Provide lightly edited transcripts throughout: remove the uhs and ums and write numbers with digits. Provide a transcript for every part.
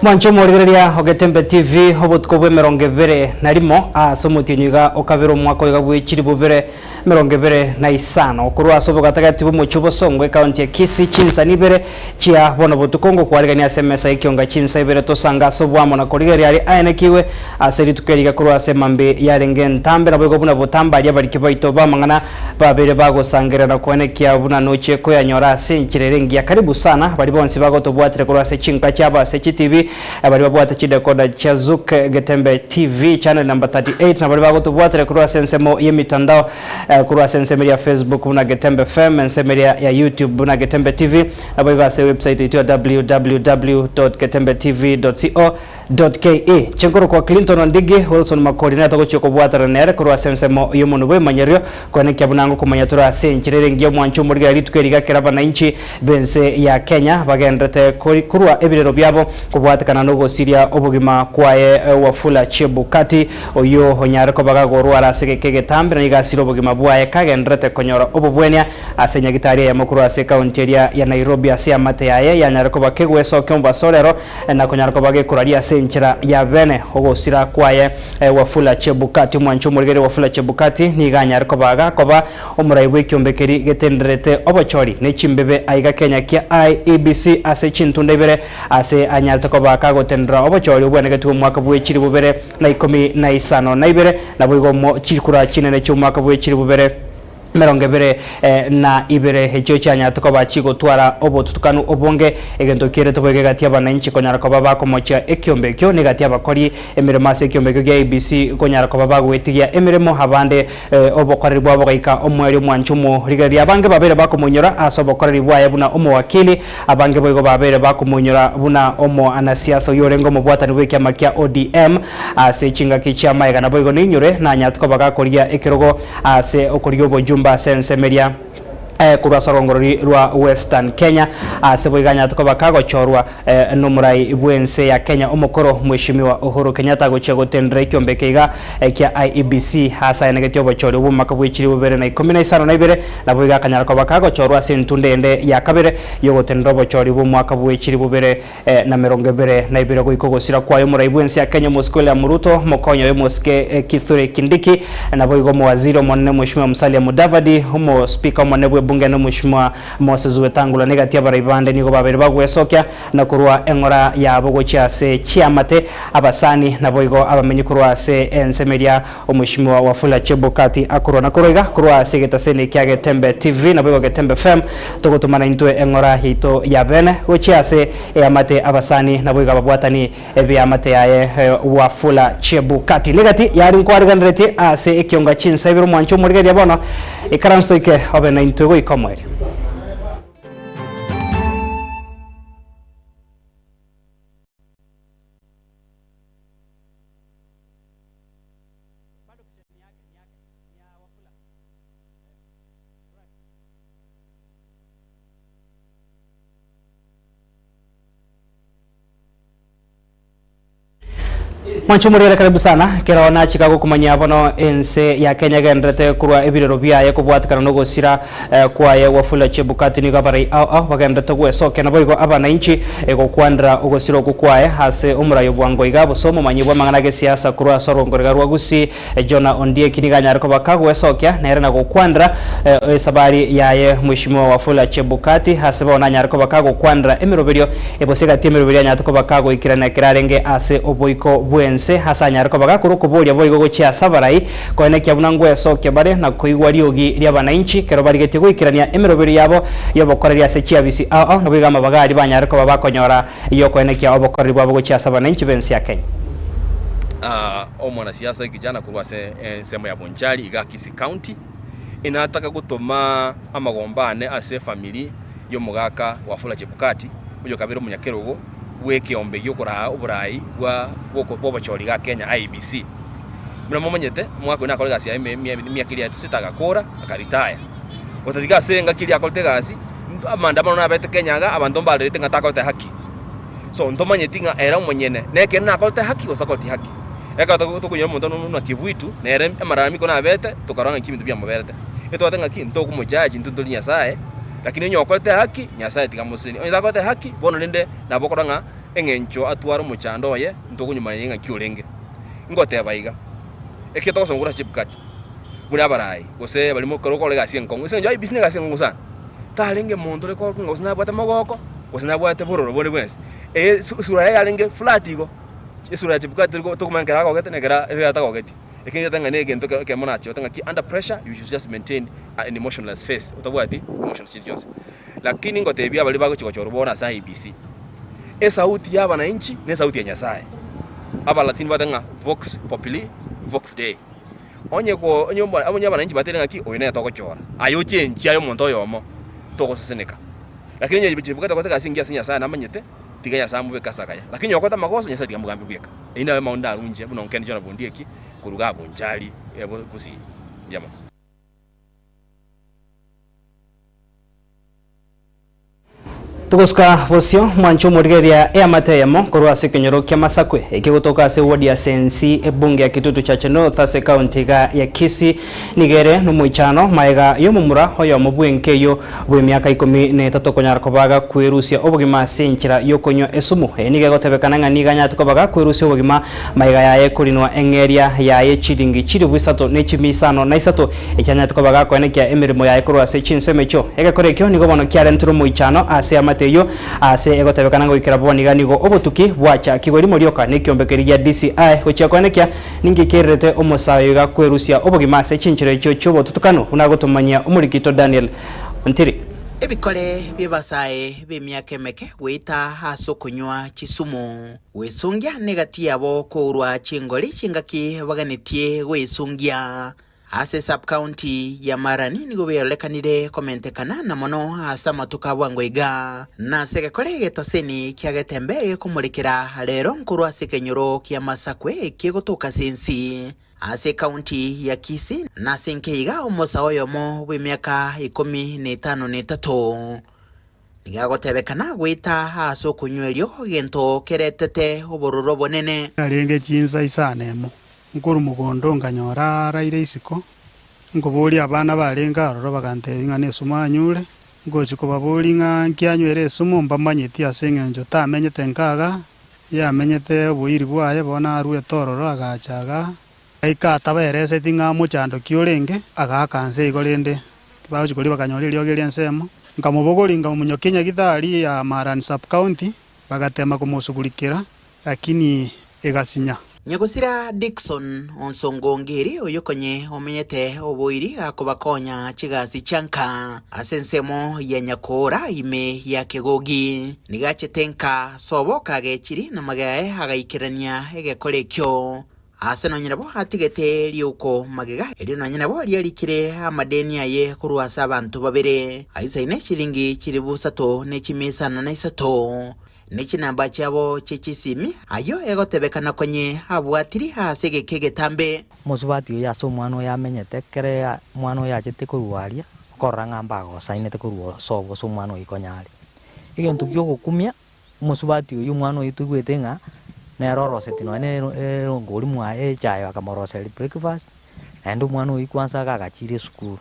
Mwanche omorigereria o Getembe TV obotuko bw'emerongo ebere na rimo ase omotienyi iga okabere omwaka oiga bwe chilifu bibere 25 korwa ase obogatagati bw'omochie obosongo ekaunti ya Kisii chinsani ibere chia bono botuko ngokwarigania ase emesa y'ekionga chinsa ibere tosange ase oboamo na korigereria aria aenekigwe ase rituko eri iga korwa ase emambe yarenge entambe naboigo buna botambe aria abariki baito b'amang'ana babeire bagosangerera na koenekia buna nochie koyanyora ase enchera ere engiya. Karibu sana baria bonsi bagotobwatire korwa ase chinka chiabo ase chitibi Baria babwate chidekoda chia Zuku Getembe TV channel number 38 na baria bagotobwatera korwa ase ensemo y'emitandao korwa ase ensemo eria ya Facebook buna Getembe FM, ensemo eria ya YouTube buna Getembe TV, naboigo ase ewebsite yaito ya www.getembetv.co.ke. Chinkorokwa Clinton Ondigi, Wilson Makori nere togochia kobwatana nere korwa ase ensemo y'omonwe bw'emanyerio koenekia buna ngokomanya tore ase enchera ere engiya omwancho omorigera rituko eri gakera abanainchi b'ense ya Kenya bagenderete korua ebirero biabo kobwatekana nogosiria obogima kwaye Wafula Chebukati, oyio onyare koba gagorwara ase egeka egetambe na nigo asire obogima bwaye kagendererete konyora obobwenia ase nyagitari eyemo korwa ase ekaunti eria ya Nairobi ase eamate yaye yanyare koba kegwesokia omobaso rero na konyara koba gekoraria ase enchera ya bene ogosira kwaye Wafula Chebukati. Omwanchi omorigereria Wafula Chebukati nigo anyare koba gakoba Omorai bw'ekiombe keria getenderete obochori ne chimbebe aiga Kenya kia IEBC ase chintunda ibere ase anyarete koba kagotendera obochori obwenegetwe omwaka bwe chilifu bibere na ikomi na isano na ibere naboigo omo chikura chinene chi'omwaka bwe chilifu bibere emerongo ebere na ibere echio chianyarete koba chigotwara obotutukanu obonge egento kierete boigo egati y'abananchi konyara koba bakomochia ekiombe ekio negati y'abakori emeremo ase ekiombe ekio gia IEBC konyara koba bagoetigia emeremo abande Obokoreri bwabo goika omoerio omwanche omorigereria. Abange babeire bakomoinyora ase obokoreri bwaye buna omowakili, abange boigo babeire bakomoinyora buna omoanasiasa oyio orenge omobwatani bw'ekiama kia ODM ase chingaki chi'amaega. Naboigo neinyore nanyarete koba gakorigia ekerogo ase okorigia obojumbe ase ensemo eria korwa ase orongorori rwa Western Kenya ase boigo anyarete koba kagochorwa nomorai bw'ense ya Kenya omokoro Mweshimiwa Uhuru Kenyatta gochia gotendera ekiombe eke iga kia IEBC ase aenegetie obochori obw'omwaka bwe chilifu bibere na ikomi na isano na ibere naboigo akanyara koba kagochorwa ase entunda ende ya kabere yogotenera obochori bw'omwaka bwe chilifu bibere na merongo ebere na ibere goika ogosira kwaye omorai bw'ense ya Kenya omosike William Ruto, omokonyi oye omosike Kithure Kindiki, naboigo omowaziri omonene Mweshimiwa Musalia Mudavadi, omospika omonene bw'ebunge na Mweshimiwa Moses Wetangula na egati y'abarai bande nigo babeire bagwesokia na korwa eng'ora yabo gochia ase chiamate, abasani naboigo abamenyi korwa ase ensemo eria Omweshimiwa Wafula Chebukati akorwa na korwa iga korwa ase egetaseni kia Getembe TV naboigo Getembe FM togotomana intwe eng'ora yaito ya bene gochia ase eamate abasani naboigo ababwatani beamate yaye Wafula Chebukati. Negati yari nkwariganeretie ase ekionga chinsa ibere omwanche omorigereria bono ikaranso ike obe naintwe goika omoerio. Mwanche omoriere karibu sana ekero nachika gokomanyia bono ense ya Kenya egenderete korwa ebirero biaye kobwatekana nogosira eh, kwaye Wafula Chebukati nigo abarai ao ao bagenderete gwesokia naboigo abanainchi gokwanera ogosira okwo kwaye ase omorai obwango iga gose omomanyi bw'amang'ana g'esiasa korwa ase orwongo riga rwa Gusii Jonah Ondieki nigo anyare koba kagwesokia nere na gokwanera esabari yaye Mweshimiwa Wafula Chebukati ase bono anyare koba kagokwanera emeroberio ebose egati emeroberio anyarete koba kagoikerana ekero arenge ase oboiko bw'ense ase anyare koba gakorwa okoboria boigo gochia ase abarai Koenekia buna ngwesokia bare na koigwa riogi ri'abanainchi ekero barigetie goikerania emeroberio yabo y'obokoreri ase chiabisi ao ao, naboigo amabaga aria banyare koba bakonyora y'okoenekia obokoreri bwabo gochia ase abanainchi b'ense ya Kenya. Omwanasiasa ekijana korwa ase ensemo ya Bonchari iga Kisii County, inataka gotoma amagomba ane ase efamiri y'omogaka Wafula Chebukati, oyokabere omonyakerogo bw'ekeombe gi'okoraa oboraai bwa bw'obochori iga Kenya IEBC. Buna momanyete, omwaka oyio nakore egasi yaye emiaka eria yaetosete agakora, akaritaya. Gotatiga ase engaki eria akorete egasi, amaandamano nabete Kenya iga, abanto mbarerete ng'a takorete haki. So ntomanyeti ng'a ere omonyene nekeene nakorete haki gose takoreti haki. Ekero togo tokonyora omonto buna Kivuitu, nere amalalamiko nabete, tokarora ng'aki ebinto biamoberete. Etobwate ng'aki ntokomojaji intwe ntori Nyasaye, lakini onye okorete haki, Nyasaye tiga amosesenie. Onye takorete haki, bono rende nabo okorora ng'a. Eng'encho atware omochando oye, ntokonyomanya ng'aki orenge. Ingoteba iga, ekero togosoma korwa ase Chebukati, buna abarai, gose baria mokero okora egasi enkong'u, ase eng'encho IEBC na egasi enkong'u sana, tarenge monto ore korokwa ng'a gose nabwate mogoko, gose nabwate bororo bonde bwensi. Eye esura yaye yarenge flat igo, esura ya Chebukati tori tokomanya ekero agogete na ekero ekero atagogeti. Ekero ng'ete ng'a na egento ekero ekemo nachorete ng'aki under pressure you should just maintain an emotionless face, otabwati emotions chinde chionsi. Lakini ngotebia baria bagochia gochorwa bono ase IEBC, esauti ya abananchi na esauti ya Nyasaye. Abalatini bagoteba ng'a vox populi, vox Dei. Onye ko onye omo onye abananchi batebire ng'aki oyo nere togochora, aye ochenchie aye omonto oyomo, togoseseneka. Lakini onye chebukati okorete egasi engiya ase Nyasaye namanyete, tiga Nyasaye amobeke ase akaya. Lakini onye okorete amagoso, Nyasaye tiga amogambe bweka. Eyio naye amaondo arunche buna onkende Jonah Bondieki korwa iga Bonchari, Gusii. Mbuya mono. Togosuka bosio, mwanche omorigereria eamate eyemo korwa ase ekenyoro kia Masakwe, ekio gotoka ase eward ya Sensi, ebunge ya Kitutu Chache North ase ekaunti iga ya Kisii, nigo ere nomoichano maega y'omomura oyomo bw'enka eyio bw'emiaka ikomi na etato konyara koba gakwerusia obogima ase enchera y'okonywa esumu. Eye nigo egotebekana ng'a nigo anyarete koba gakwerusia obogima Maiga yaye korinwa eng'eria yaye chiringi chilifu isato ne chimia isano na isato, ekianyarete koba gakoenekia emeremo yaye korwa ase chinsemo echio. Egekora ekio nigo bono kiarentirwe omoichano ase eamate eyio, aase egotebekana goikera bono iga nigo obotuki bwachakigwe rimo rioka nekiombe keria gia DCI gochia koenekia ninki kererete omosae oyo iga kwerusia obogima ase chinchera echio chi'obotutukanu buna agotomanyia omorikito Daniel Ontiri. Ebikore bi'abasae b'emiaka emeke goeta ase okonywa chisumu. Gwesungia negati yabo kourwa chingori chingaki baganetie gwesungia. Ase sub-county ya Marani nigo berorekanire komentekana na mono ase amatuko a bwango iga. Na ase egekore egetaseni kia Getembe gekomorekera rero nkorwa ase ekenyoro kia Masakwe ekegotoka ase ensi ase ecounty ya Kisii na ase nkeiga omosae oyomo bw'emiaka ikomi na etano na etato. Nigo agotebekana goeta aase okonywa erio gento keretete obororo obonene. Yarenge chinsa isano emo, nkorwa mogondo nkanyora araire isiko, nkoboria abana barenge aroro bagantebia ng'a nesumo anyure, ngochia kobaboria ng'a nki anywere esumo mbamanyeti ase eng'encho tamenyete nkaga, yamenyete oboiri bwaye bono aruete ororo agacha igaa, Gaika atabereseti ng'a mochando ki orenge, agaaka nse igo rende tibagochia koria bakanyora eriogi eria ensemo. Nkamobogoria nkamomonyokia nyagitari ya Marani Sub-County, bagatema komosugurikera, lakini egasinya. Nyagosira Dickson Onsongo Ngiri oyio konye omenyete oboiri gakobakonya chigasi chianka ase ensemo ya Nyakoora ime ya Kegogi. Nigo achete nka sobo kagechiri na magaye agaikerania egekora ekio. Aase nonya nabo atigete riuko magega, erio nonya nabo riarikire amadeni aye korwa ase abanto babere, aisaine chiringi chilifu isato ne chimia isano na isato, ne chinamba chiabo chie chisimi, ayio egotebekana konye abwatiri ase egeka egetambe. Omosubati oyo ase omwana oyo amenyete, ekere omwana oyo achete korwa aria, okorora ng'a mbagosainete korwa sobo ase omwana oyio konya are. Egento kia ogokumia. Omosubati oyio omwana oyio toigwete ng'a nere oroseti nonya na ero erongori mwaye echae akamoroseria breakfast, naende omwana oyio kwanza iga agachire esukuru.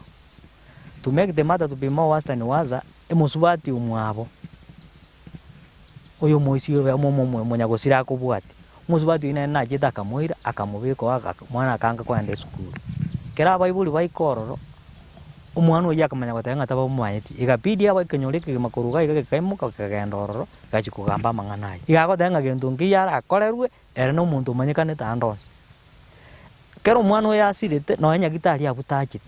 To make the matter to be more worse than worse, omosubati omwabo, oyo omoisia oyo omo omo omonyagosira akobwatia, omosubati oyio nere nachiete akamoira akamobeka oo aka omwana akaanga kogenda esukuru. Ekero abaibori baika ororo. Omwana oyio akamanya goteba ng'a tabamomanyeti. Egabidi aba ekenyoro ekegima korwa iga iga gekaimoka kekagenda ororo, gachia kogamba amang'ana ayio. Iga agoteba ng'a gento nkeiyo arakorerwe, ere na omonto omanyekanete ande onsi. Ekero omwana oyo asirete, nonya nyagitari abwo tacheti.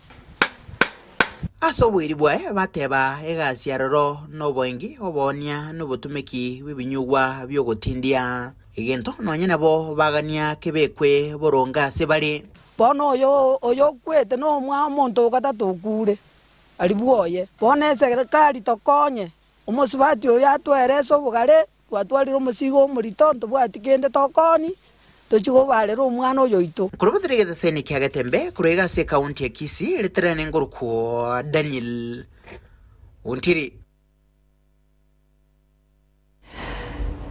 Ase oboiri bwaye bateba egasi aroro noboengi, oboonia, na obotumeki bw'ebinyugwa bi'ogotindia. Egento nonya nabo bagania kebekwe boronge ase bare. Bono oyo oyokwete nomwa omonto o gatato okure, aria bwoye. Bono eserekari tokonye, omosubati oyo atwerese obogare, twatwarire omosigo omorito, ntobwati kende tokoni, tochie kobarera omwana oyo oito. Nkorobotera egeteseni kia Getembe korwa iga ase ekaunti ya Kisii ritarane ngorokwo Daniel Ontiri.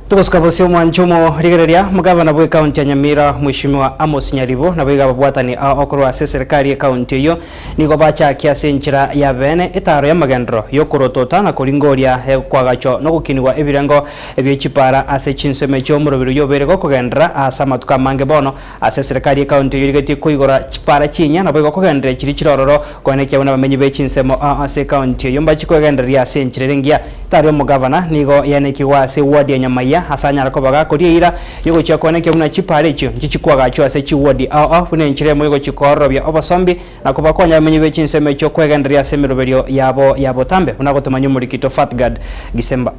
Togosuka bosio omwancho omorigereria, Omogavana bw'ekaunti ya Nyamira Mweshimiwa Amos Nyaribo naboigo ababwatani ao okorwa ase eserekari y'ekaunti eyio nigo bachakia ase enchera ya beene etaaro y'amagenderero y'okorotota na koringoria ekwagachwa nogokinigwa ebirengo ebie chipara ase chinsemo echio omoroberi oyio obeire gokogenderera ase amatuko amange bono ase eserekari y'ekaunti eyio erigetie koigora chipara chinyia naboigo kogendereria chiria chire ororo Koenekia buna abamenyi be chinsemo ao ase ekaunti eyio mbachie kwegendereria ase enchera ere engiya. Tari omogavana nigo yaenekigwa ase eward ya Nyamaiya ase anyare koba gakoria eira yogochia koenekia buna chipara echio nchichikwagachwa ase chiward ao ao buna enchera emo egochia koororobia obosombi na kobakonya abamenyi be chinsemo echio kwegendereria ase emeroberio yabo ya botambe buna gotomanya omorikito Fatgard Gisemba.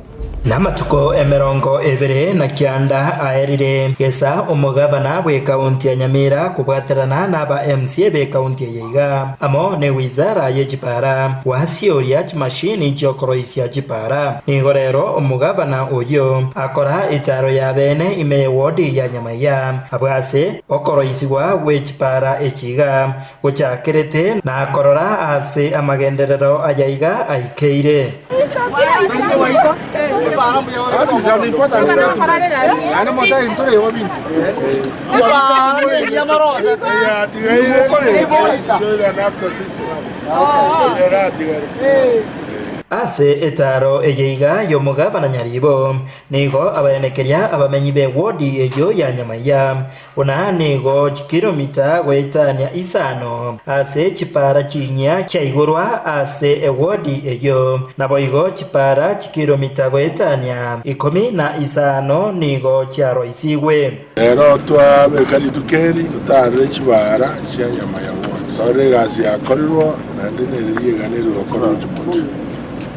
Namatuko emerongo ebere na kianda aerire, gesa omogabana bw'ekaunti ya Nyamira kobwaterana naba MCA b'ekaunti eye iga, amo ne wizara ye chipara, gwasioria chimashini chiokoroisia chipara. Nigo rero omogabana oyio akora echaro ya bene ime y'ewodi ya Nyamaiya, abwo ase okoroisigwa gwe chipara echi iga gochakerete na korora aase amagenderero aya iga aikeire. Ase etaaro eye iga y'omogabana Nyaribo, nigo abaenekeria abamenyi b'ewodi eyio ya Nyamaiya Buna nigo chikilomita goetania isano ase chipara chinyia chiaigorwa ase ewodi eyio, naboigo chipara chikilomita goetania 15 nigo chiaroisigwe. Rero twabeka rituko eri totaarere chibaara chia nyama ya wodi, torore egasi yakorirwe, naende nere riegana erigokorwa gochia motwe,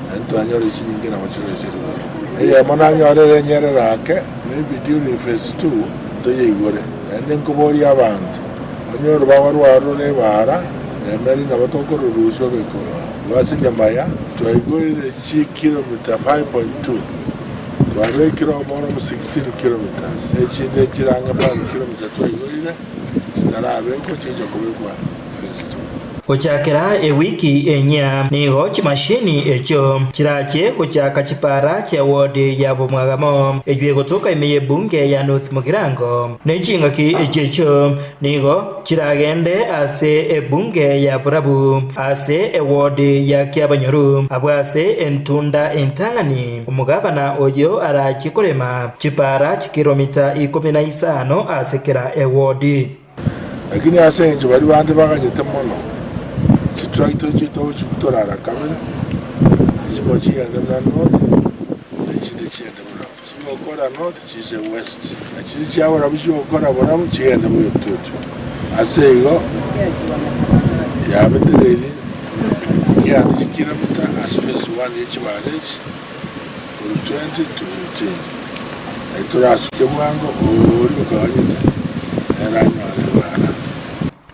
naende twanyora chinyinge nabo chiroiserigwe buya. Eyemo nanyore ere enyerere ake, maybe during phase two, Toyeigore, naende nkoboria abanto, Onye orobago rwao rore ebaara, remeri nabo tokororusia obeke oroa. Igo ase enyama ya twaigoire chikilomita 5.2, twabekire omoro 16 kilometres, ne chinde nchire ang'e 5 kilomita twaigoire chitarabekwa chigocha kobekwa phase 2. Gochakera ewiki enyia nigo chimashini echio chirache gochaka chipara chia ward ya Bomwagamo eyio egotoka ime y'ebunge ya North Mugirango, ne chingaki echio echio nigo chiragende ase ebunge ya Borabu ase eward ya Kiabanyoru abwo ase entunda entang'ani omogabana oyio arache korema chipara chikiromita ikomi na isano ase kera eward. Lakini ase engencho baria bande baganyete mono, chitractor chiaito gochibutora ara kabere, echimo chigende buna north, na echinde chigende borabu. Chigokora north chiise west, na chiria chia borabu chigokora borabu chigende bogetutu. Ase igo yabetereirie kianda chikilomita ase phase one ye chibara echi korwa 20 to 15. Naki torasuke bwango oria okoganyete, nere anyore ebaara.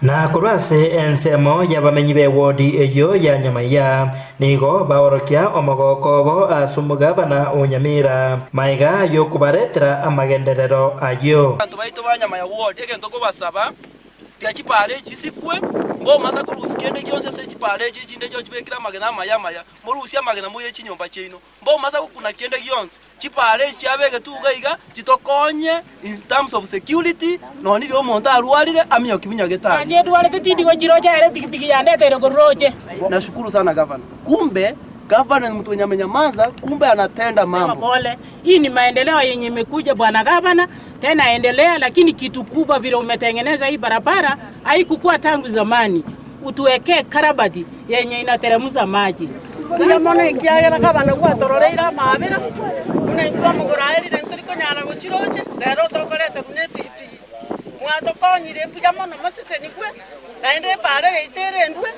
Na korwa ase ensemo y'abamenyi b'ewodi eyio ya Nyamaiya nigo baorokia omogooko obo ase omogabana o Nyamira, magega y'okobaretera amagenderero ayio. Abanto baito ba Nyamaya ward, egento nkobasaba, Tiga chipaara echi chisikwe, mbomasa korusia kende gionsi ase chipaara echi echinde echio chibekire amagena amaya amaya, morusie amagena moire chinyomba chiaino. Mbomasa gokuna kende gionsi. Chipaara echi chiabegetwe iga iga chitokonye in terms of security, nonya riria omonto arwarire aminyoki minyagetari. Naende ndwarete tindi gochirocha ere epikipiki yandeteire korwa roche. Nashukuru sana gavana. Kumbe gavana ni mtu mwenye amenyamaza, kumbe anatenda mambo. Pole. Hii ni maendeleo yenye imekuja bwana gavana, tena endelea, lakini kitu kubwa vile umetengeneza hii barabara haikukuwa tangu zamani. Utuwekee karabati yenye inateremsha maji. Mbuya mono ekiagera gavana gwatororeire amaabera, buna intwe amagoro aerire ntori konyara gochiroche, rero otokorete buna epigipigi. Mwatokonyire mbuya mono mosesenigwe, naende epaara yaito erendwe,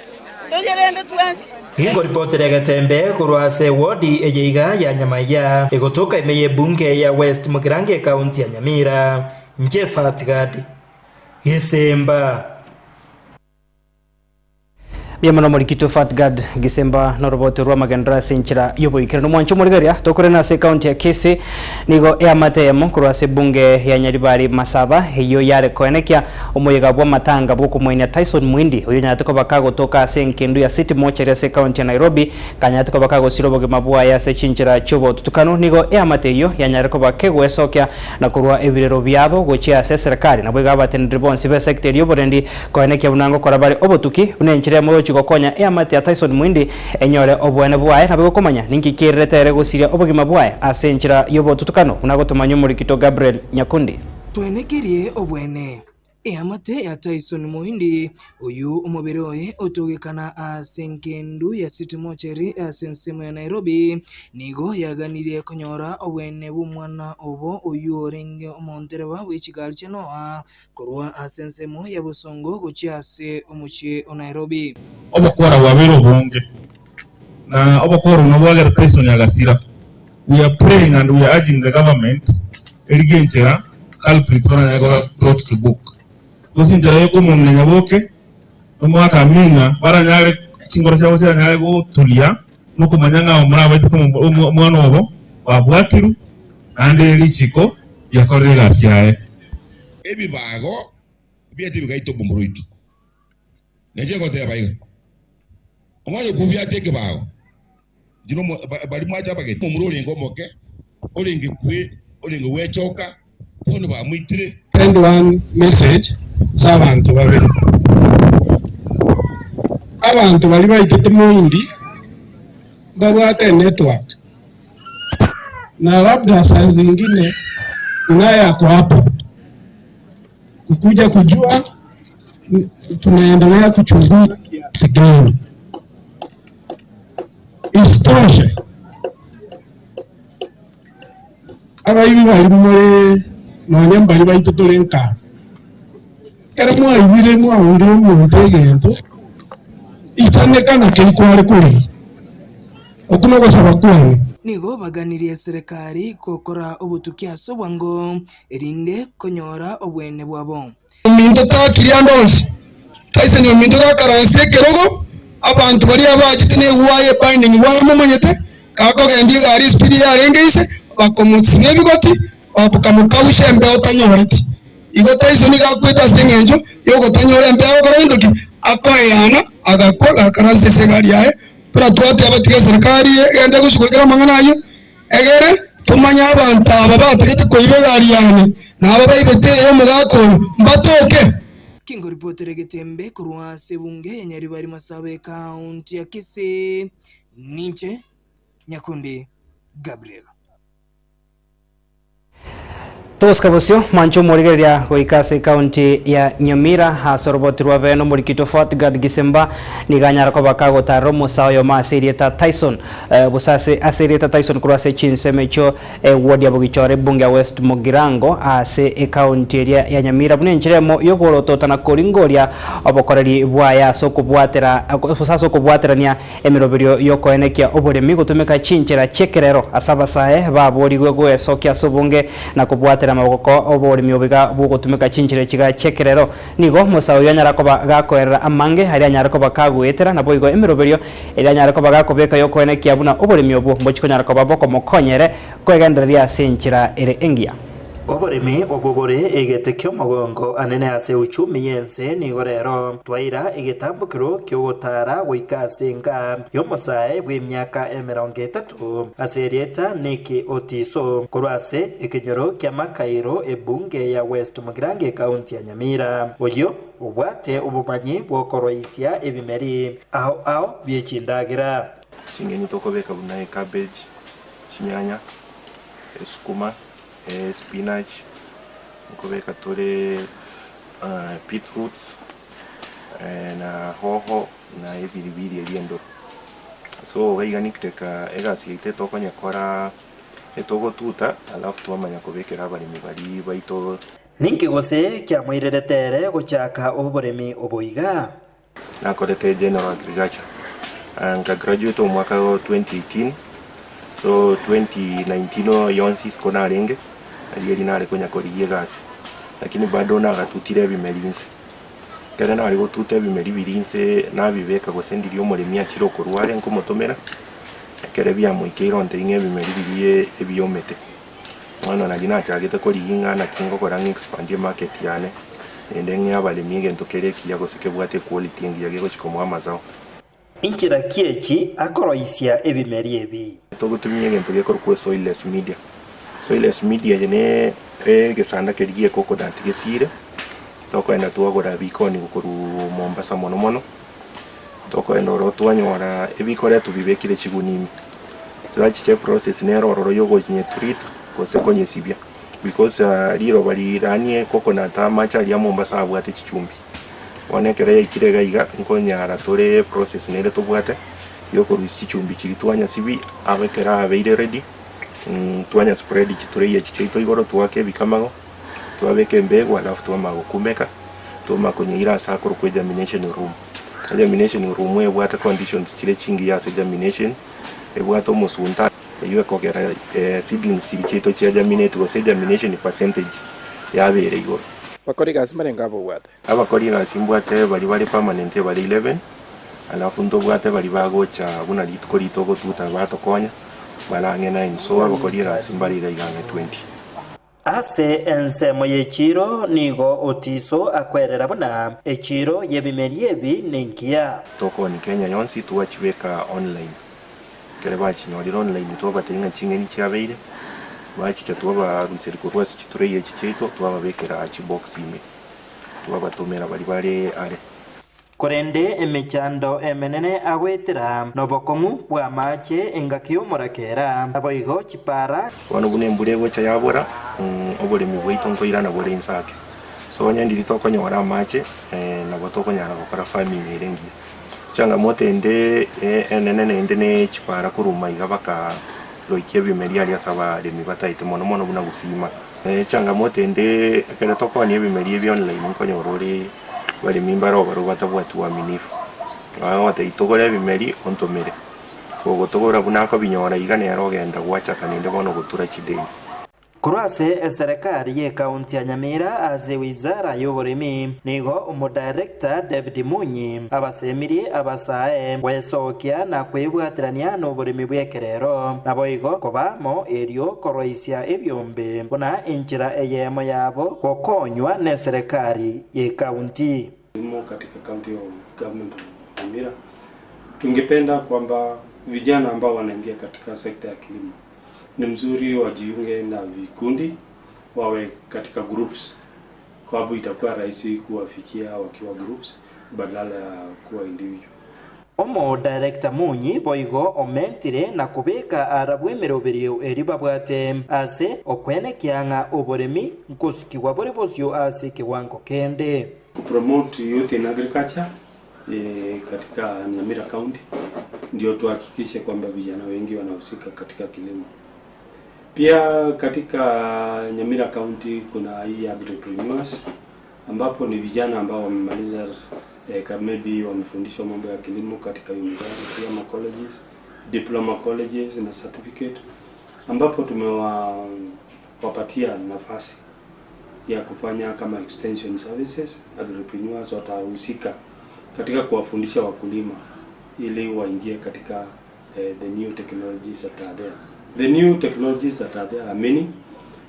toyerende twensi. Gingoripotera egetembe korwa ase ewodi eye iga ya Nyamaiya, egotoka ime y'ebunge ya West Mugirango ekaunti ya Nyamira, inche Fatgad Gesemba. Mbuya mono Omorikito Fatgad Gisemba norobote rw'amagenderero ase enchera y'oboikeranu. Omwancho omorigereria tokorena ase ekaunti ya Kisii nigo eamate eyemo korwa ase ebunge ya Nyaribari Masaba eyio yare koenekia omoyega bw'amatanga bw'okomoenia Tyson Muindi oyio onyarete koba kagotoka ase enkendu ya City Mortuary ase ekaunti ya Nairobi kanyarete koba kagosira obogima bwaye ase chinchera chi'obotutukanu. Nigo eamate eyio yanyarire koba kegwesokia na korwa ebirero biabo gochia ase eserekari naboigo abateneneri bonsi b'esecta eria y'oborendi Koenekia buna ngokora bare obotuki, buna enchera y'omorochi gokonya eamate ya Tyson Muindi enyore oboene bwaye, nabo egokomanya ninki kiererete ere gosiria obogima bwaye ase enchera y'obotutukano, buna gotomanya omorikito Gabriel Nyakundi. Twenekerie oboene. Eamate ya Tyson Muindi, oyio omobere oye otogekana ase engendu ya City Mortuary ase ensemo ya Nairobi, nigo yaganirie konyora oboene bw'omwana obo oyio orenge omontereba bwe chigari chia Noah Korwa ase ensemo ya bosongo gochia ase omochie o Nairobi. Obokora bwabeire obonge, na obokora obwo bwagera Tyson agasira. We are praying and we are urging the government erigie enchera culprits baranyare koba brought to book. Gose enchera yokomong'ina Nyaboke nomogaka Amina baranyare chingoro chiabo chiranyare gotulia nokomanya ng'a abamura abaitete omwana obo babwatirwe naende richiko riakorire egasi yaye. Ebibago biaito bigaita omomura oito. Neche ngoteba iga, omanye kobiatia ekebago, inche nomo baria mwacha abageni, omomura orenge omoke, orenge kwe, orenge gwechoka, bono bamoitire. Send one message ase abanto babere. Abanto baria baitete moindi mbabwate enetwork. Na labda saa zingine naye ako hapo kukuja kujua tunaendelea kuchunguza kiasi gani. Isitoshe, abaibi baria more nonya mbari baito tore nkaa, ekero mwaibire mwaurire omonto egento, isaneka keri kware korigia. Okwo nogosaba kwane. Nigo baganirie eserekari gokora obotuki ase obwango, erinde konyora obweene bwabo. Ominto taakire ande onsi, Tyson ominto gakaransia ekerogo, abanto baria abachete negwaya ebinding wire momanyete, gakogendia egari espeed yarenge inse, bakomotsiba ebigoti, bakamokausha embeo tanyoreti. Igo Tyson nigo akwete ase eng'encho yogotanyora embeo agokora gento ki? Akoeyana, agakwa, gakaransia ase egari yaye. Buna twateba, tiga eserikari egende gosugulikera amang'ana ayio, egere tomanye abanto aba batagete koiba egari yane, na aba baibete ey'omogaka oyo, mbatoke. Kingoripotere egetembe korwa ase ebunge ya Nyaribari Masaba ekaunti ya Kisii, ninche Nyakundi Gabriel. Togosika bosio, mwanche omorigereria goika ase ekaunti ya Nyamira ase oroboti rwa bene omorikito Fortgard Gisemba nigo anyara koba kagotarera omosae oyomo ase erieta Tyson gose ase ase erieta Tyson korwa ase chinsemo echio eward ya Bogichora ebunge ya West Mugirango ase ekaunti eria ya Nyamira buna enchera emo yokorotota na koringoria obokoreri bwaye ase okobwatera gose ase okobwaterania Emeroberio y'okoenekia oboremi gotumeka chinchera chi'ekerero ase abasae baborigwe goesokia ase obonge na kobwatera amaboko oboremi obiga bw'ogotumeka chinchera echiga chi'ekerero. Nigo Musa oyio anyara koba gakoerera amange aria anyare koba kagoetera, naboigo emeroberio eria anyare koba gakobeka y'okoenekia buna oboremi obwo mbochi konyara koba bokomokonya ere kwegendereria ase enchera ere engiya. Oboremi obwo bore egete ki'omogongo anene ase uchumi y'ense nigo rero twaira egetambokero ki'ogotaara goika ase enka y'omosae bw'emiaka emerongo etato ase erieta Nicky Otiso korwa ase ekenyoro kia Makairo ebunge ya West Mugirango ekaunti ya Nyamira oyio obwate obomanyi bw'okoroisia ebimeri ao ao bie chindagera. Ching'eni tokobeka buna ecabbage, chinyanya, esukuma. Spinach, nkobeka tore beetroots, na hoho, na ebiribiri eria endoro. So iga iga nikiteka egasi yaito etokonyekora etogotuta alafu twamanya kobekera abaremi baria baito. Ninki gose kiamoirerete ere gochaka oboremi obo iga? Nakorete General Agriculture, nka graduate omwaka o 2018, so 2019 yonsi isiko narenge, riria nare konya korigia egasi, lakini bado nagatutire ebimeri inse. Ekere nare gotuta ebimeri biria inse nabibeka gose ndiria omoremi achire okorwa are nkomotomera, ekere biamoikeire ontebia ng'a ebimeri biria ebiomete. Bono nari nachagete korigia ng'a naki ngokora ng'a expand emarket yane, naende ng'e abaremi egento kere ekiya gose kebwate equality engiya gegochia komoa amazao. Inchera ki echi akoroisia ebimeri ebi? Togotumia egento gekorokwa soilless media. Soilless media eye ne egesanda keria gie coconut gesiire, tokogenda twagora bikoni korwa Mombasa mono mono, tokogenda ororo twanyora ebikoretwe bibekire chigunia ime. Twachicha eprocess nere ororo ya okonye treat gose konyesibia because riroba riranie coconut amache aria a Mombasa abwate chichumbi. Bono ekero yaikire iga iga, nkonyara tore eprocess nere tobwate ya okorusia chichumbi chiria twanyasibia abe ekero abeire ready, twanya spread chitray echi chiaito igoro twaka ebikamago, twabeka embegu alafu twamanya gokumeka, twamanya konyeira ase akorokwa egermination room. Egermination room ebwate conditions chire chingiya ase germination, ebwate omosunte eywo ekogera seedlings chiria chiaito chia germinate gose germination percentage yabera igoro. Bakori egasi mbarenge abobwate? Abakori egasi mbwate baria bare permanent ebare 11, alafu ntobwate baria bagocha buna rituko ritogotuta batokonya bare ang'e 9, so abakori egasi mbare iga iga ang'e 20. Ase ensemo y'echiiro nigo Otiso akwerera buna echiiro y'ebimeri ebi nengiya. Tokoni Kenya yonsi twachibeka online. Ekero bachinyorire online twabatebia ng'a ching'eni chiabeire, bachicha twabaruseria korwa ase chitray echi chiaito twababekera chibox ime, twabatomera baria bare are. Korende emechando emenene agoetera nobokong'u bw'amaache engaki y'omorakera, naboigo chipara. Bono buna embura egocha yabora, oboremi bwaito nkoirana bore inse ake. So onye ndiri tokonyora amache, nabo tokonyara gokora farming ere engiya. Changamoto ende enene naende ne chipara korwa maiga baka roikia ebimeri aria ase abaremi bataete mono mono buna gusima. Changamoto ende ekero tokoonia ebimeri ebi online nkonyora ore abaremi mbare obarobwo batabwati uaminifu. Bagotebia togore ebimeri ontomere, kogotogora buna akobinyora iga nere ogenda gwachaka naende bono gotura chideni. Korwa ase eserekari y'ekaunti ya Nyamira ase wizara y'oboremi, nigo omodirector David Munyi abasemirie abasae gwesokia na kwebwaterania noboremi bw'ekerero, naboigo koba amo erio koroisia ebiombe buna enchera eyemo yabo gokonywa neserekari y'ekaunti. Kilimo katika county of government of Nyamira. Tungependa kwamba vijana ambao wanaingia katika sekta ya kilimo ni mzuri wajiunge na vikundi, wawe katika groups, kwa sababu itakuwa rahisi kuwafikia wakiwa groups badala ya kuwa individual. Omodirector Munyi boigo omentire na kobeka arabwo emeroberio eria babwate ase okwenekia ng'a oboremi nkosukigwa bore bosio ase ekewango kende. Kupromote youth in agriculture katika Nyamira County ndio tuhakikishe kwamba vijana wengi wanahusika katika kilimo. Pia katika Nyamira County kuna hii agripreneurs ambapo ni vijana ambao wamemaliza maybe wamefundishwa mambo ya kilimo katika university ama colleges, diploma colleges na certificate, ambapo tumewapatia nafasi ya kufanya kama extension services. Agripreneurs watahusika katika kuwafundisha wakulima ili waingie katika the new technologies that are there. The new technologies that are there are many,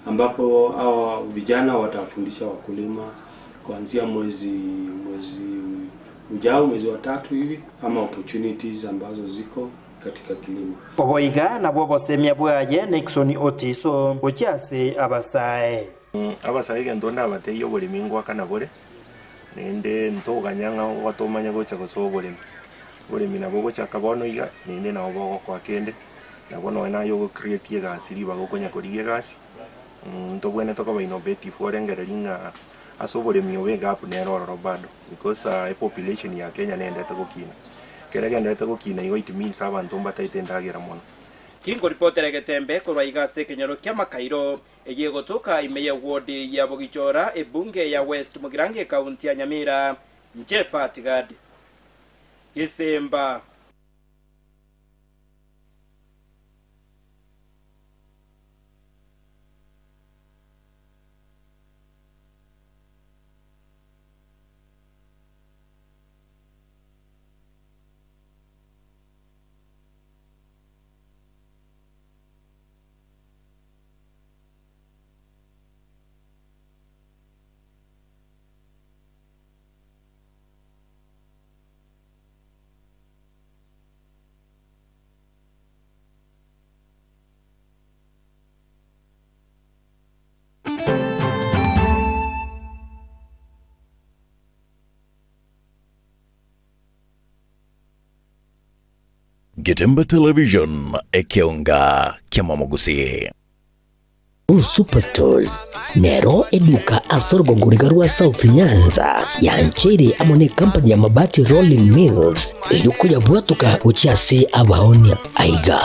ambapo hawa vijana watafundisha wakulima kuanzia mwezi mwezi ujao, mwezi wa tatu hivi, ama opportunities ambazo ziko katika kilimo. Oboiga nabwo obosemia bwaye Nixon Otiso gochia ase abasae. Abasae egento ndabatebie oboremi ngoakana bore, naende ntoganya ng'a ogotomanya gocha gosoa oboremi. Oboremi nabo ogochaka bono iga, naende nabo bogokoa kende, nabo nonye naye ogocreate egasi ribaga okonya korigia egasi, ntobwenerete koba innovative orengereria ng'a ase oboremi obo egap nere ororo bado, because epopulation ya Kenya nendete gokina. Ekero egenderete gokina igo it means abanto mbataete endagera mono. Kingoripotera egetembe korwa iga ase ekenyoro ki'amakairo, eyio egotoka ime y'ewodi ya Bogichora, ebunge ya West Mugirango ekaunti ya Nyamira, inche Fatigad Gesemba. Getembe Television, ekeonga ki'amamogusii. Uhuru Superstores nero eduka ase orogongo riga rwa South Nyanza yancheire amo ne company ya Mabati Rolling Mills erio koyabwatoka gochia ase abaonia. Aiga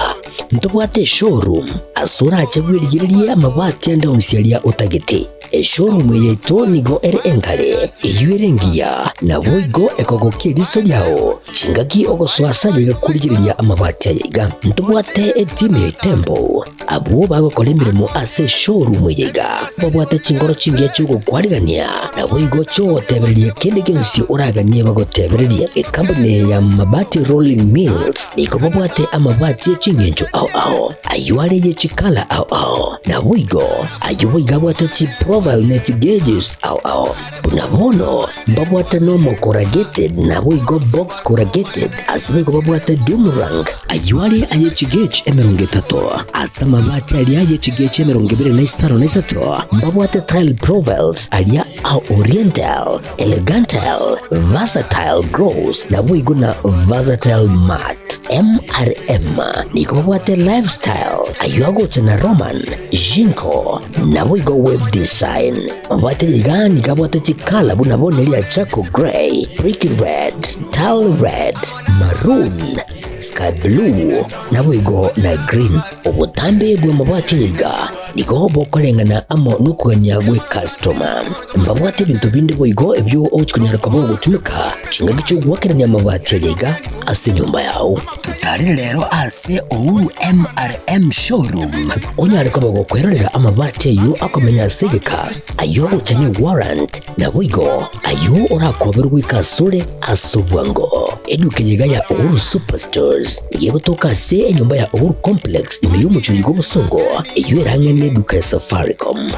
ntobwate eshowroom ase orache bwerigererie amabati ande onsi aria otagete. Eshowroom eye yaito nigo ere engare, eyio ere engiya, naboigo ekogokia eriso riao chingaki ogosoa ase ayaiga korigereria amabati ayaiga. Ntobwate etimu ya Itembo Abwo bagokora emeremo ase eshowroom eye iga babwate chinkoro chingiya chi'ogokwarigania, naboigo chi'ogotebereria kende gionsi oraganie bagotebererie. Ekampuni eye ya Mabati Rolling Mills nigo babwate amabati e ching'encho ao ao, ayio are ye chikala ao ao, naboigo ayio boigo abwate chiprofile ne chigauges ao ao. Buna bono mbabwate nomo corrugated naboigo box corrugated, ase boigo babwate doom rank, ayio are aye chigauge 30, ase amabati aria aye chigauge 25, mbabwate tile profiles aria a oriental, elegantal, versatile gloss, naboigo na versatile matte. MRM nigo babwate lifestyle, ayio agocha na Roman, Jinko, naboigo web design. Mabwate iga nigo abwate chikala buna bono eria charcoal grey, brick red, tile red, maroon, sky blue, naboigo na green. Obotambe bw'amabati aya iga nigo bokoreng'ana amo nokogania gw'ecustoma. Mbabwate ebinto binde boigo ebio ogochia konyara koba ogotumeka chingaki chi'ogoakerania amabati aya iga ase enyomba yao. Totarere rero ase Uhuru MRM Showroom onyare koba gokwerorera amabati ayio akomenya ase egeka, ayio agocha ne warrant, naboigo ayio orakoberwe goika asore ase obwango. Eduka eye iga ya Uhuru Superstores nigo egotoka ase enyomba ya Uhuru Complex ime y'omochie oyo bw'obosongo, eyio ere ang'e neduka ya Safaricom.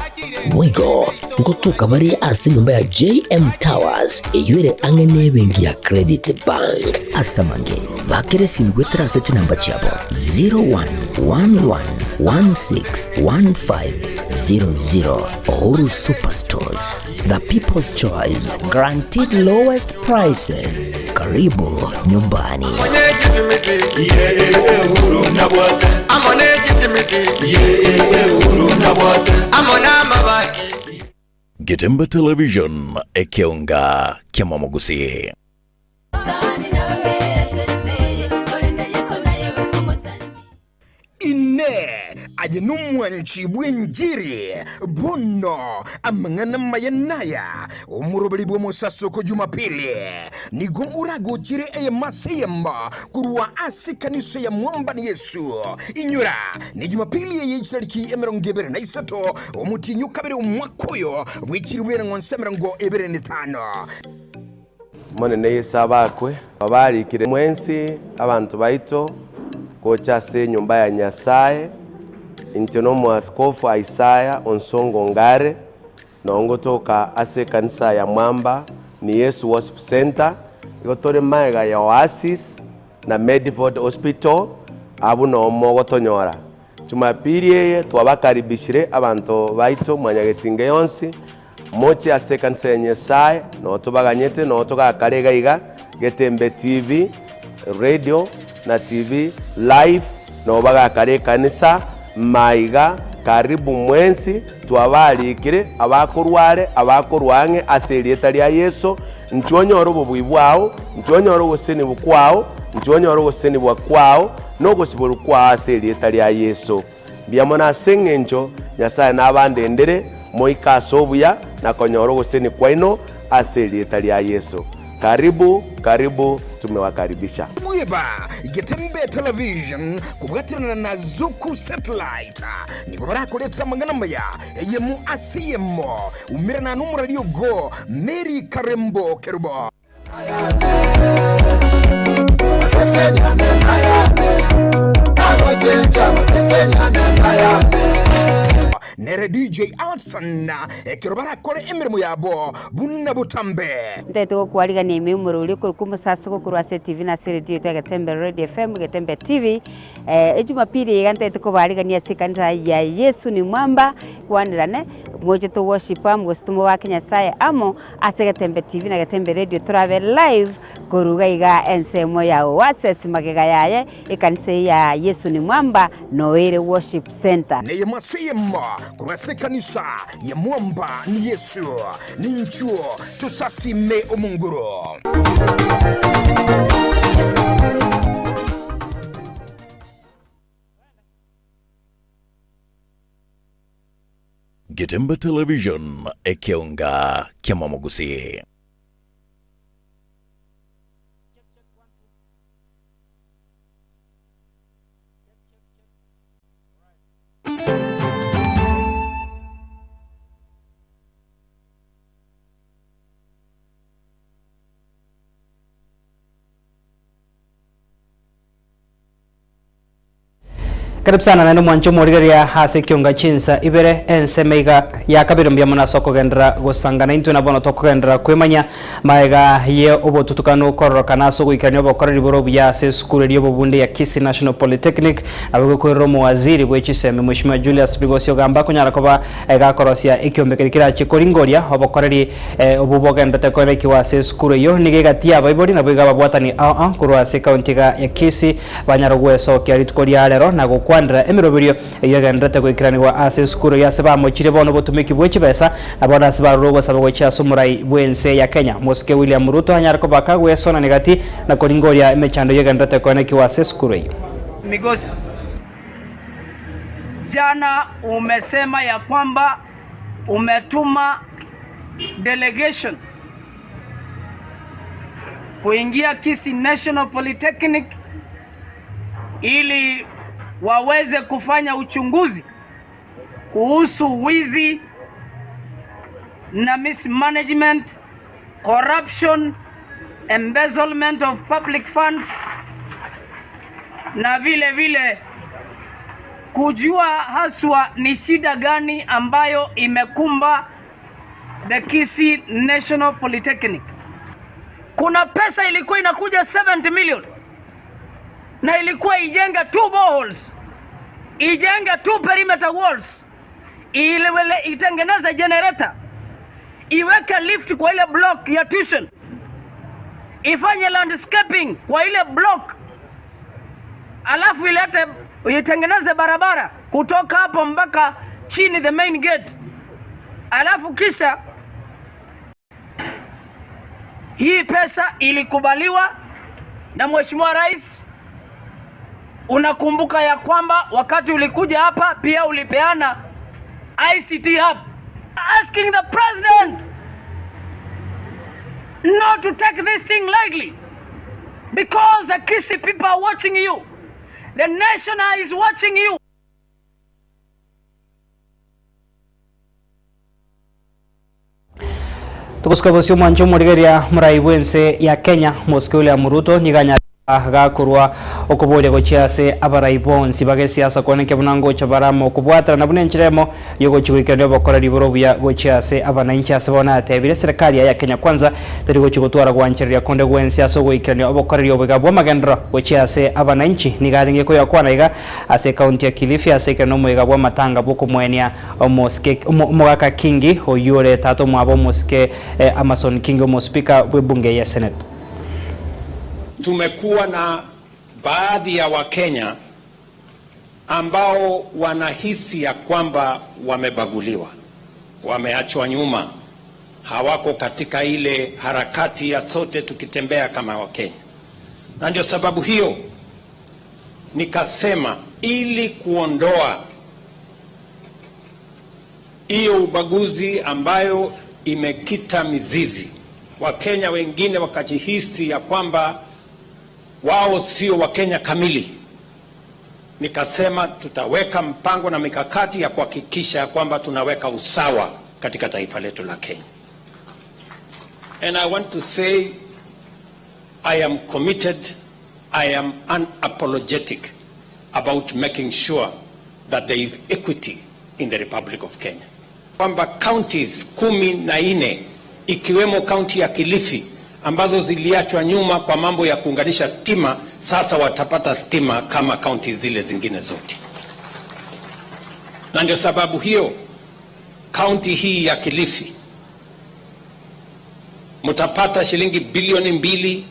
Boigo ngotoka bare ase enyomba ya JM Towers eyio ere ang'e nebenki ya Credit Bank. Ase amange, bakera esimi goetera ase chinamba chiabo 0111161500. Uhuru Superstores, the people's choice, guaranteed lowest prices. Karibu nyumbani. Getembe Television, ekeonga ki'amamogusii. Inee! Aye nomwanchi bw'enchiri? Bono amang'ana amaya naya, Omoroberi bw'omosasoko Jumapili nigo oragochire eyemo ase eyemo korwa ase ekanisa ya Mwambani Yesu. Inyora, ne Jumapili eye chitariki 23 omotienyi o kabere omwaka oyo bw'echilifu eng'wanso 25. Omonene Yeso abakwe, obarikire mwensi abanto baito gocha ase enyomba ya Nyasae. Inche nomoaskofu Isaya Onsongo Ngare, noo ngotoka ase ekanisa ya Mwamba ni Yesu Worship Centre, igo tore magega ya Oasis na Medford Hospital, abwo noo mogotonyora. Jumapili eye twabakaribishire abanto baito mwanyagetinga yonsi, Moche ase ekanisa ya Nyasae, noo tobaganyete, noo togakare iga iga, Getembe TV, radio na TV live, noo bagakare ekanisa, maiga, karibu mwensi, twabarikire, abakorwa are, abakorwa ang'e, ase erieta ria Yeso, inchuo onyore obobui bwao, inchuo onyore ogosesenigwa kwao, inchuo onyore ogosesenigwa kwao, na ogosiborwa kwao ase erieta ria Yeso. Mbuya mono ase engencho Nyasae nabandendere moike ase obuya na konyora ogosesenia kwaino ase erieta ria Yeso. Karibu, karibu, tumewakaribisha. Bweba Getembe Television kobwaterana na Zuku Satellite nigo barakoretera amang'ana amaya eyemo ase eyemo. Umerana nomorari ogo Mary Karembo Kerubo. Nere DJ Hudson ekero barakore emeremo yabo buna botambe. Ntaete gokwarigania ime omorori okorokwa omosasoko korwa ase etibi na ase eredio yaito ya Getembe Radio FM, Getembe TV. Ejumapili iga ntaete kobarigania ase ekanisa ya Yesu ni Mwamba, kwanderane, moche to worship amo gose tomobake Nyasaye amo. Ase Getembe TV na Getembe Radio torabe live Koruga iga ensemo ya Oases magega yaye ekanisa eye ya Yesu ni Mwamba noere Worship Centre. Neyemo ase eyemo korwa ase ekanisa ya Mwamba ni Yesu, ninchuo tosasime Omonguru. Getembe Television, ekeonga ki'Amamogusii. Karibu sana naende omwanche omorigereria ase ekionga chinsa ibere ensemo iga ya kabere mbuya mono ase okogenderera gosangana intwe na bono tokogenderera kwemanya magega ye obotutukanu kororokana ase ogoikerania obokoreri bore obuya ase esukuru eria obobunde ya Kisii National Polytechnic nabo egokoirera omowaziri bwe chisemi Mheshimiwa Julius Migosi Ogamba konyara koba gakorosia ekiombe keria kerache koringoria obokoreri Obwo bogenderete koenekiwa ase esukuru eyio nigo egati y'abaibori naboigo ababwatani ao ao korwa ase ekaunti iga ya Kisii banyare gwesokia rituko ria rero na gokwanera emeroberio eyio egenderete goikeranigwa ase esukuru eyio ase bamochirie bono obotumiki bwe chibesa na bono ase barure ogosaba gochia ase omorai bw'ense ya Kenya Mosike William Ruto anyare kobaka gwesonania gati na koringoria emechando eyio egenderete koenekiwa ase esukuru eyio. Migosi, jana umesema ya kwamba umetuma delegation kuingia Kisii National Polytechnic ili waweze kufanya uchunguzi kuhusu wizi na mismanagement, corruption, embezzlement of public funds na vile vile kujua haswa ni shida gani ambayo imekumba the Kisii National Polytechnic. Kuna pesa ilikuwa inakuja 70 million na ilikuwa ijenge two boreholes, ijenge two perimeter walls, ilewele itengeneze generator, iweke lift kwa ile block ya tuition, ifanye landscaping kwa ile block, alafu ilete itengeneze barabara kutoka hapo mpaka chini the main gate, alafu kisha hii pesa ilikubaliwa na Mheshimiwa Rais. Unakumbuka ya kwamba wakati ulikuja hapa pia ulipeana ICT hub, asking the president not to take this thing lightly because the Kisii people are watching you, the nation is watching you. Togosuka bosio omwancho omorigereria morai bw'ense ya Kenya Mosike William Ruto nigo anyare gakorwa okoboria gochia ase abarai bonsi bagesiasa koenekia buna ngocha bare amo okobwaterana buna enchera emo yogochia goikerania obokoreri bore obuya gochia ase abananchi ase bono atebire serikali yaye ya Kenya Kwanza teri gochia gotwara gwanchereria konde gwensi ase ogoikerania obokoreri oboiga bw'amagenderero gochia ase abananchi nigo arenge koyakwana iga ase ekaunti ya Kilifi ase ekero nomoiga bw'amatanga bw'okomoenia Omosike omogaka Kingi oyio ore tata omwabo omosike Amason Kingi omospeaker bw'ebunge ye Senate. Tumekuwa na baadhi ya Wakenya ambao wanahisi ya kwamba wamebaguliwa, wameachwa nyuma, hawako katika ile harakati ya sote tukitembea kama Wakenya, na ndio sababu hiyo nikasema ili kuondoa hiyo ubaguzi ambayo imekita mizizi, Wakenya wengine wakajihisi ya kwamba wao sio Wakenya kamili. Nikasema tutaweka mpango na mikakati ya kuhakikisha ya kwamba tunaweka usawa katika taifa letu la Kenya. And I want to say I am committed, I am unapologetic about making sure that there is equity in the Republic of Kenya. Kwamba counties 14 ikiwemo kaunti ya Kilifi ambazo ziliachwa nyuma kwa mambo ya kuunganisha stima, sasa watapata stima kama kaunti zile zingine zote. Na ndio sababu hiyo kaunti hii ya Kilifi mtapata shilingi bilioni 2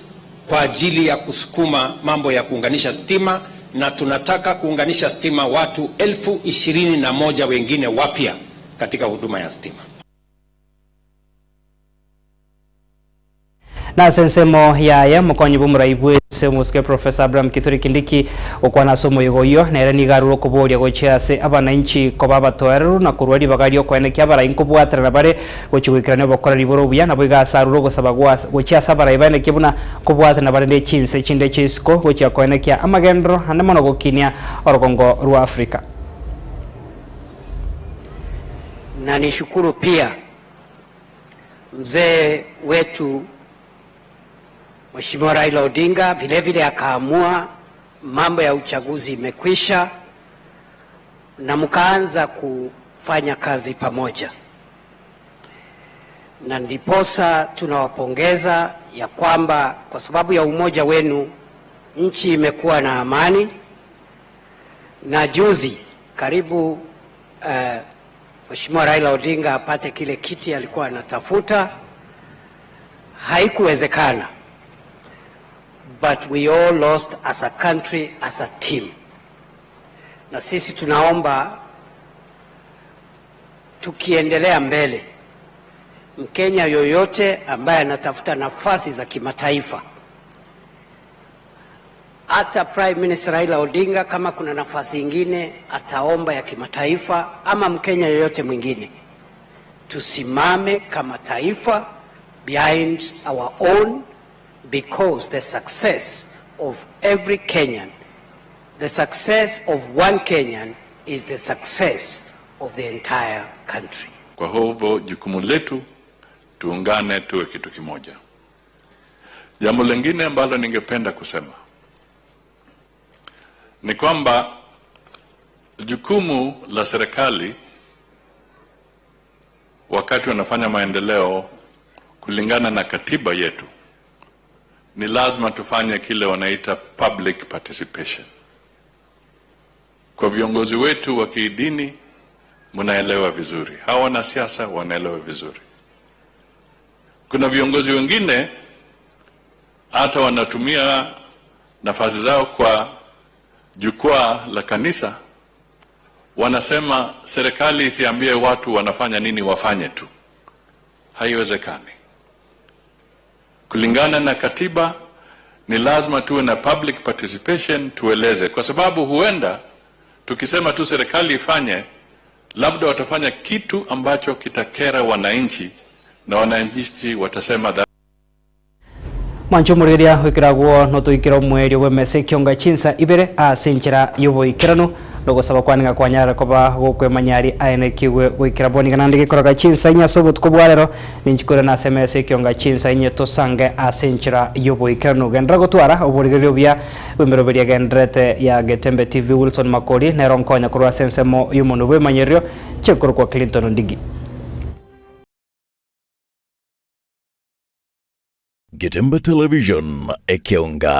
kwa ajili ya kusukuma mambo ya kuunganisha stima, na tunataka kuunganisha stima watu 21,000 wengine wapya katika huduma ya stima. Nase ensemo yaye, omokonyi bw'omorai bw'ense omosike Professor Abraham Kithure Kindiki okwana ase omoyega oyio, nere nigo arure okoboria gochia ase abananchi koba abatoereru na korua ribaga ri'okoenekia abarai nkobwaterana bare gochia goikerania obokoreri bore obuya, naboigo ase arure ogosaba gochia ase abarai baenekie buna nkobwaterana bare ne chinse chinde chi'isiko gochia koenekia amagenderero ande mono gokinia orogongo rwa Africa. Na nishukuru pia mzee wetu Mheshimiwa Raila Odinga vile vile akaamua mambo ya uchaguzi imekwisha, na mkaanza kufanya kazi pamoja, na ndiposa tunawapongeza ya kwamba kwa sababu ya umoja wenu nchi imekuwa na amani. Na juzi karibu Mheshimiwa Raila Odinga apate kile kiti alikuwa anatafuta, haikuwezekana, but we all lost as a country, as a team. Na sisi tunaomba tukiendelea mbele, Mkenya yoyote ambaye anatafuta nafasi za kimataifa, hata Prime Minister Raila Odinga kama kuna nafasi ingine ataomba ya kimataifa, ama Mkenya yoyote mwingine, tusimame kama taifa behind our own, because the success of every Kenyan, the success of one Kenyan is the success of the entire country. Kwa hivyo jukumu letu tuungane, tuwe kitu kimoja. Jambo lingine ambalo ningependa kusema ni kwamba jukumu la serikali wakati wanafanya maendeleo kulingana na katiba yetu ni lazima tufanye kile wanaita public participation. Kwa viongozi wetu wa kidini, mnaelewa vizuri, hawa wanasiasa wanaelewa vizuri. Kuna viongozi wengine hata wanatumia nafasi zao kwa jukwaa la kanisa, wanasema serikali isiambie watu wanafanya nini, wafanye tu. Haiwezekani. Kulingana na katiba ni lazima tuwe na public participation, tueleze, kwa sababu huenda tukisema tu serikali ifanye, labda watafanya kitu ambacho kitakera wananchi na wananchi watasema that Mwanche omorigereria goikera agwo notoikera omoerio bw'emesa ekionga chinsa ibere ase enchera y'oboikeranu na ogosaba kwane ng'a kwanyarire koba gokwemanya aria aenekigwe goikera bono iga naende gekoroka chinsa inye ase obotuko bwa rero ninchi koirana ase emesa ekionga chinsa inye tosange ase enchera y'oboikeranu. Genderera gotwara oborigereria obuya bw'emeroberi egendererete ya Getembe TV Wilson Makori nero nkonya korwa ase ensemo y'omonwe bw'emanyererio chikorokwa Clinton Ondigi. Getembe Television, Ekeonga.